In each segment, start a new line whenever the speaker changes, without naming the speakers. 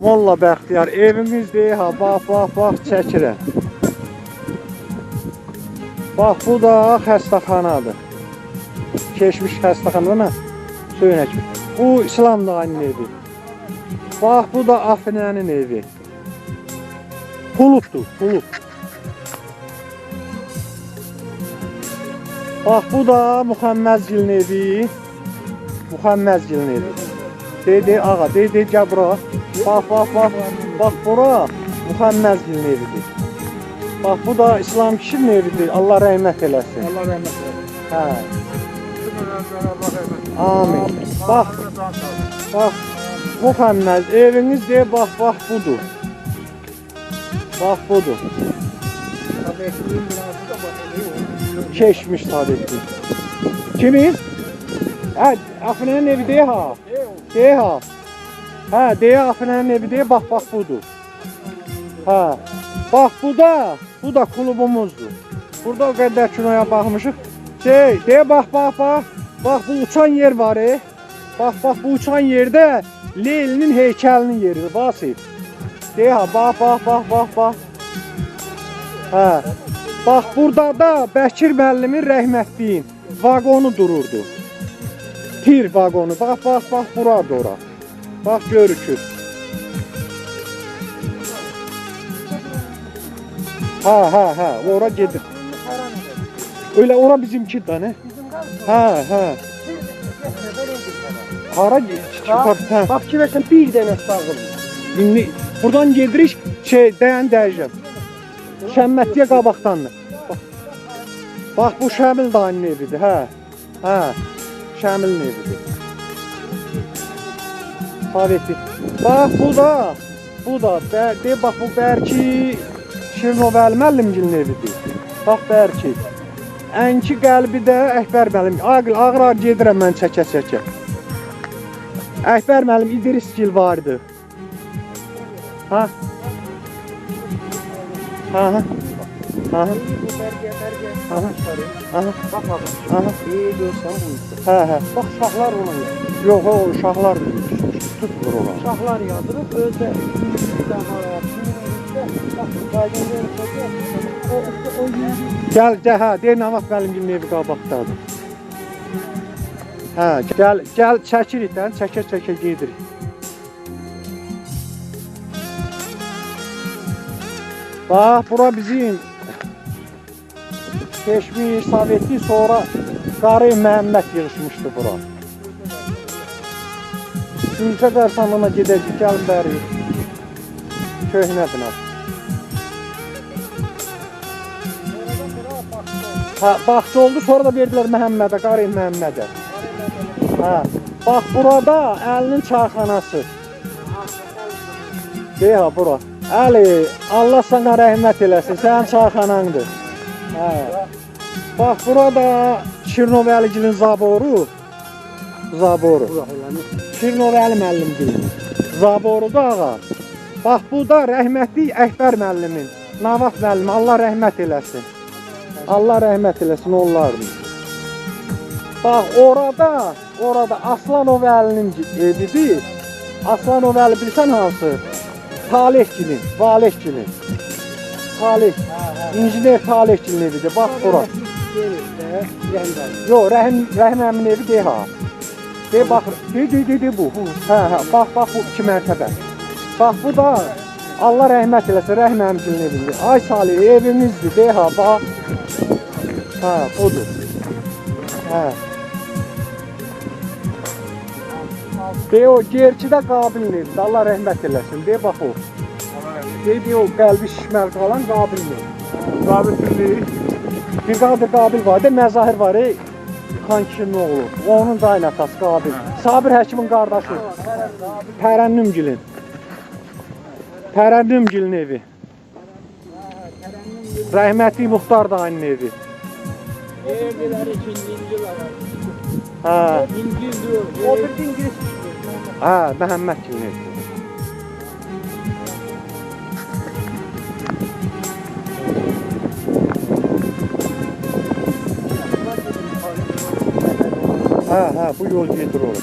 Molla Bəxtiyar evimizdir. Ha, bax, bax, bax, çəkirəm. Bax, bu da xəstəxanadır. Keçmiş xəstəxana nə? Söynək. Bu İslam dayının evi. Bax, bu da Afinənin evi. Klubdur, klub. Bax, bu da Muhəmməzgilin evi. Muhəmməzgilin evi. De, de, ağa, de, de, gəl bura. Bax, bax, bax, bax bura Muhəmməzgilin evidir. Bax, bu da İslam kişinin evidir. Allah rəhmət eləsin.
Allah rəhmət eləsin.
Hə.
Bütün ölənlərə Allah rəhmət eləsin.
Amin. Bax, bax, Muhəmməz eviniz deyə bax, bax budur. Bax budur.
Sovetliyin binası da bax elə o.
Keçmiş sovetli. Kimin? Hə, Afinənin evi deyə ha. Deyə ha. Hə, deyə Afinənin evi deyə bax, bax budur. Hə. Bax bu da klubumuzdur. Burada o qədər kinoya baxmışıq. Şey, deyə bax, bax, bax. Bax bu uçan yer var, e. Bax, bax bu uçan yerdə Leninin heykəlinin yeridir, Vasif. Deyə ha, bax, bax, bax, bax, bax. Hə. Bax burada da Bəkir müəllimin rəhmətliyin vaqonu dururdu. Tir vaqonu. Bax, bax, bax buradır ora. Bax görükür. Hə, hə, hə, ora gedir. Öyle ora bizimki da nə? Hə, hə. Hara çıxar? Hə.
Bax ki versən bir dənə sağılır.
İndi buradan gedirik, şey, dayan dəyəcəm. Şəmmətliyə qabaqdandır. Bax, bax bu Şəmil dayının evidir, hə. Hə, Şəmilin evidir. Sovetli. Bax bu da, bu da, de bax bu Bərki Şirnovəli müəllimgilin evidir. Bax Bərki. Ənki qəlbi də Əkbər müəllim. Aqil ağır-ağır gedirəm mən çəkə-çəkə. Əkbər müəllim İdrisgil var idi. Ha? Ha ha. Ha ha. Aha. Aha.
Bax bax.
Aha.
İyi görsən bu.
Hə, hə.
Bax uşaqlar ona yazır.
Yox, o uşaqlar tutmur ora.
Uşaqlar yazdırıb özdə daha bax valideynlər o
Gəl, gəl, hə, deyir Namat müəllimgilin evi qabaqdadır. Hə, gəl, gəl, çəkirik də, çəkə-çəkə gedirik. Bax, bura bizim keçmiş Sovetli, sonra Qarı Məhəmməd yığışmışdı bura. Gülcə qəbirstanlığına gedəcək, gəlin bəri. Köhnə bina. Hə, bağça oldu, sonra da verdilər Məhəmmədə, Qarı Məhəmmədə. Hə, bax burada Əlinin çayxanası. De ha bura. Əli, Allah sana rəhmət eləsin, sənin çayxanandır. Hə. Bax burada Şirnovəligilin zaboru. Zaboru. Şirnovəli müəllimgilin zaboru da ağa. Bax bu da rəhmətli Əkbər müəllimin, Navat müəllim, Allah rəhmət eləsin. Allah rəhmət eləsin onların. Bax orada, orada Aslanov Əlinin evidir. Aslanov Əli bilsən hansı? Talehgilin, Valehgilin. Taleh, injener Talehgilin evidir. Bax bura. Yox, Rəhim əmin evi deyil ha. De bax, de de de de bu. Hə, hə, bax, bax bu iki mərtəbə. Bax bu da Allah rəhmət eləsin, Rəhim əmgilin evidir. Ay Salih, evimizdir, de ha, bax. Hə, budur. Hə. De o Gerçidə Qabilin evidir. Allah rəhmət eləsin. De bax o. De, de o qəlbi şişməli qalan Qabilin evi.
Qabil kimdir?
Bir qadir Qabil var, de Məzahir var, ey. Xan kişinin oğlu. Onun qaynatası Qabil. Sabir həkimin qardaşı. Tərənnümgilin. Tərənnümgilin evi. Rəhmətli Muxtar dayının evi.
Verdilər ikinci var.
Hə.
İngiliz diyor. O bir İngiliz.
Hə, Məhəmmədgilin evi. Hə, hə, bu yol gedir ora.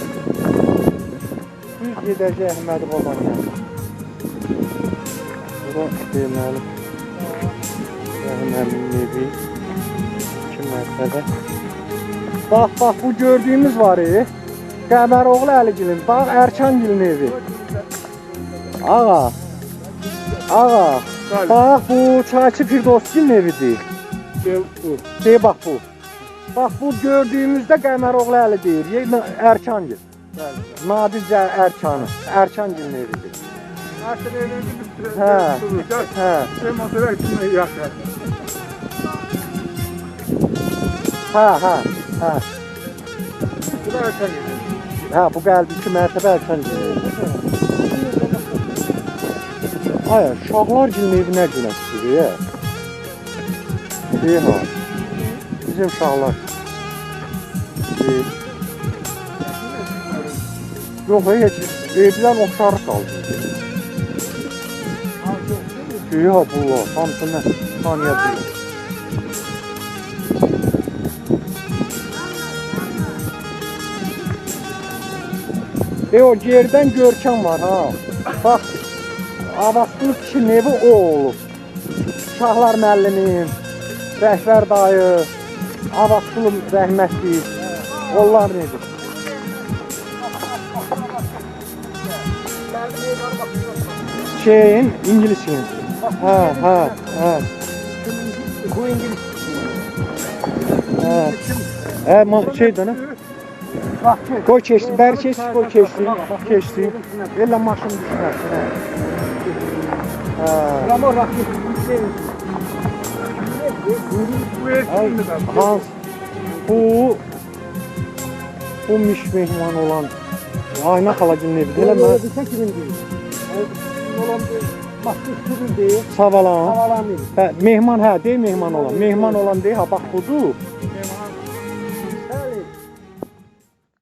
Düz gedəcək Əhmədi babanın yanına. Bu da deməli Rəhim əminin evi. 2 mərtəbə. Bax, bax, bu gördüyümüz var. Qəməroğlu Əligilin. Bax, Ərkangilin evi. Ağa. Ağa. Bax, bu Çayçı Firdovskilin evidir.
Bu.
Dey, bax bu. Bax, bu gördüyümüzdə Qəməroğlu Əli deyir. Ərkangil.
Bəli.
Nadir Ərkanı. Ərkangilin evidir.
Erkan evini bitirdi.
Hə. Hə.
Demonstrasyon yaxşı.
Hə, hə, hə.
Bu da Erkan evi.
Hə, bu gəldi 2 mərtəbə Ərkangilin evi. Ay, Uşaqlar gilin evi nə günə çıxır, ya? Deyil ha. Bizim uşaqlar. Deyil. Yox, heç evlər oxşarı qaldı. Deyil ha, bunlar. Hamısını tanıya bilir. O yerdən görkəm var ha. Bax, Abbasqulu kişinin evi o olub. Uşaqlar müəllimim, Rəhbər dayı, Abbasqulu rəhmətli, onlar evi. Şeyin, İngilisin. Hə, hə, hə.
Bu İngiliz.
Hə. Hə, şeydir, nə? Qoy keçsin, bəri keçsin, qoy keçsin, keçsin. Elə maşın düşməsin, hə. Hə.
Ramon Rakip. Bu ev kimdir?
Hans, bu miş mehman olan Ayna xalagilin evidir, elə mən
Bilsə kimindir? Olan Maskı kimindir?
Savalan.
Savalan evi.
Hə, mehman, hə, deyil mehman olan. Mehman olan deyil, ha, bax budur.